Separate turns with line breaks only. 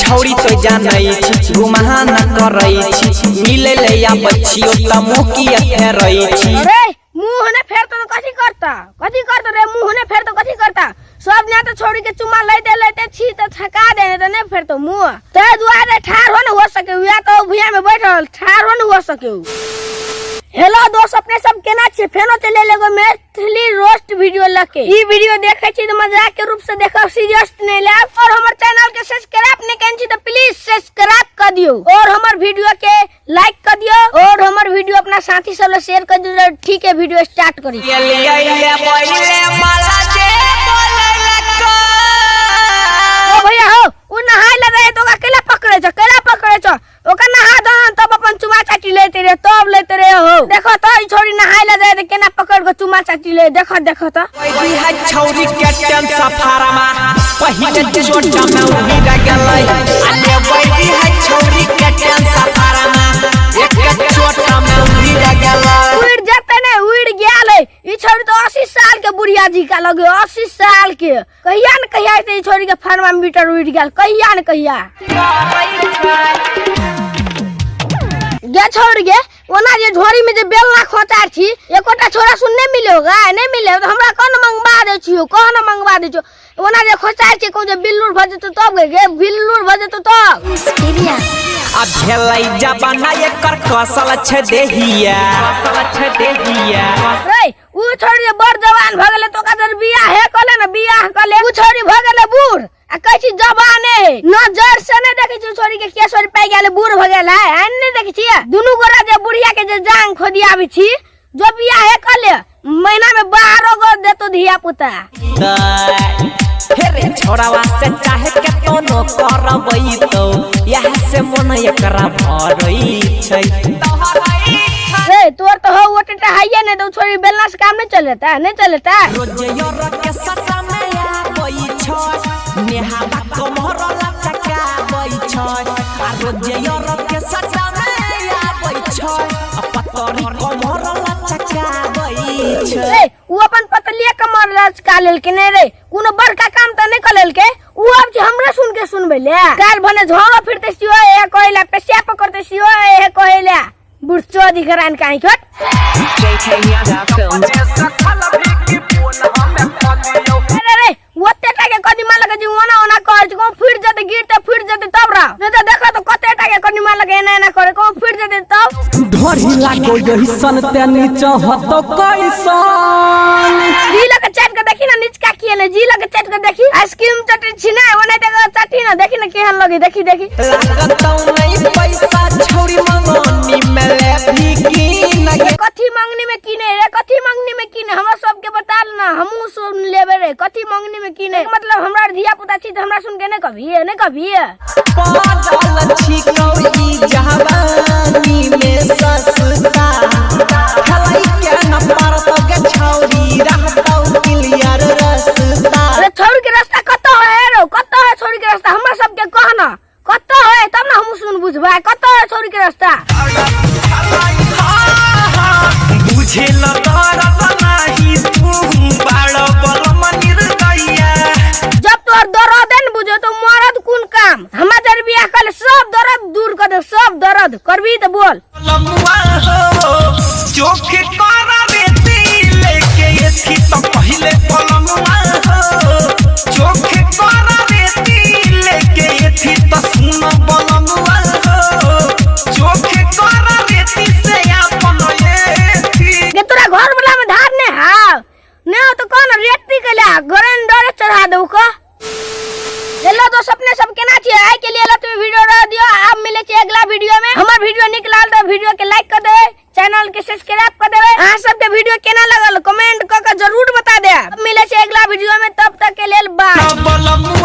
छौरी तो जानै छी, घुमाहा न करै छी, मिले ले आबै छी ओतऽ मुँह किया फेरै छी।
अरे मुंह ने फेर तो कथी करता, कथी करता रे? मुंह ने फेर तो कथी करता? सब ने तो छोड़ी के चुमा लेते लेते छी तो थका देने तो नहीं फेर तो मुंह ते दुआरे ठार हो न हो सके, या तो भुइया में बैठल ठार हो न हो सके। हेलो दोस्त, अपने सब केना छी? फेनो चले लेगो मैथिली रोस्ट वीडियो लके। ई वीडियो देखे छी तो मजाक के रूप से देखब, सीरियस नहीं लेब। और हमर चैनल के सब्सक्राइब नहीं केने छी तो प्लीज सब्सक्राइब कर दियो और हमर वीडियो के लाइक कर दियो और हमर वीडियो अपना साथी सब ले शेयर कर दियो। ठीक है, वीडियो स्टार्ट करी। ओ भैया हो, उ नहाय ले रहे तो ओकरा केला पकड़े छ, केला पकड़े छ? ओकरा नहा दो तब अपन चुमा चाटी लेते रे, तब लेते रे हो। देखो तो ई छोरी नहाय ले जाए केना पकड़ के चुमा चाटी ले, देखो देखो तो।
है छौरी के टेम सफारमा पहिले चोटा में उही गेलै, आ लेबै है छौरी के टेम सफारमा एक चोटा में उही गेलै।
उड़ जाते ने उड़ गेल है। ई छोरी तो 80 साल के बुढ़िया जी का लगे, 80 साल के। कहिया न कहिया ई छोरी के थर्मामीटर उड़ गेल, कहिया न कहिया। गे छोड़ गे, ओना जे झोरी में जे बेलना खोचार छी एकोटा छोरा सुन नहीं मिलेगा, नहीं मिले तो हमरा कौन मंगवा दे छियो, कौन मंगवा दे छियो? ओना जे खोचार छी कहूं जे बिल्लूर भ जेतौ तब गे, गे बिल्लूर भ जेतौ तब।
आ भेलै जमाना एकर कसल छै देहिया, कसल छै देहिया।
रे उ छोरी जे बड़ जवान भ गेलै तो ओकरा जर बियाह हे कले न, बियाह कले। उ छोरी भ गेलै बूढ़ आ कहै छी जवाने है, नजर से नहीं देखै छी छोरी के केस पाइ गेलै, बूढ़ भ गेल है, एहन नहीं देखै छियै? दुनू गोरा जे बुढ़िया के जे जांग खोदियाबै छी, जो बियाह हे कले महीना में 12 गो देतो धिया पुता।
हे रे छोरावा से चाहे के तो नो करबै तो यह से मन एकरा भरै छै।
रे तोर तो हो ओटे हाइये नहीं तो छोरी बेलना से काम नहीं चलेता, नहीं चलेता।
रोज your के सटा में आबै छै, नेहाबा कमर लटकाबै छै, आ रोज your के सटा में आबै छै, आ पतरी कमर लटकाबै छै।
रे उ अपन पतलिया कमर लचका लेलकै ने रे, कोनो बड़का काम त नहीं कर लेलकै। उ अब जे हमरे सुन के सुनबै ले, काल भने झोंगा फिरते सियो ए कहैला, पेशिया पकड़ते सियो ए कहैला, बुढ़चो दिखरान काहे खट।
JK Yadav Films.
अरे रे ओते टाके कदीमा लगे जे ओना ओना कहै छै, कहूँ फुटि जेतै गिरते फुटि जेतै तब रह, नहीं तो देखो तो कते टाके कदीमा लगे एना एना करे, कहूँ फुटि जेतै तब।
ढोरी लागो यही सन ते नीचा हतो कैसन।
जी लगे चाट के देखी ना निचका किए ने, जी लगे चाट के देखी आइसक्रीम चटी छी ना, ओना देखो चटी ना देखी ना केहन लगे, देखी देखी।
लागतौ नहीं पैसा छौरी मंगनी में ले भी की न।
कथी मंगनी में कीने रे, कथी मंगनी में कीने? हमरा सबके बता ना, हमहू सुन लेबे रे कथी मंगनी में कीने। मतलब हमरा धिया पुता छी त हमरा सुन के नहीं कभी, नहीं कभी।
पागल छी कौड़ी जवानी में सस्ता, खेलै के न पारतौ गे छौरी रहतौ क्लियर रस्ता।
अरे छोड़ के रास्ता कतौ है रो, कतौ है छोड़ के रास्ता? हमरा सबके कह ना कतौ है तब ना हमहू सुन बुझबै, कतौ है छोड़ के रास्ता?
बुझे ल दर्द नाही तू बाड़ बलम निर्दया।
जब तोहर दर्द न बुझो तो मरद कोन काम? हमरा जर बियाह कर सब दर्द दूर कर दे, सब दर्द करबी तो बोल।
लमुआ हो चोख करा रेती लेके एथी तो पहिले पलमुआ हो चोख करा रेती लेके एथी तो सुन बलमुआ हो चोख करा रेती से अपन एथी।
गे तोरा घर वाला में धार ने हाव ने हो तो कौन रेती के ला गरन डरे चढ़ा दऊ का। हेलो दोस्त, अपने सब केना छियै? आइ के लिए लत वीडियो रह दियो, आब मिले छै अगला वीडियो में। हमर वीडियो नीक लागल त वीडियो के लाइक कर देबै, चैनल के सब्सक्राइब कर देबै। अहाँ सब के वीडियो केना लगल कमेंट क के जरूर बता देब। मिले छै अगला वीडियो में, तब तक के लेल बाय।
बलमुआ।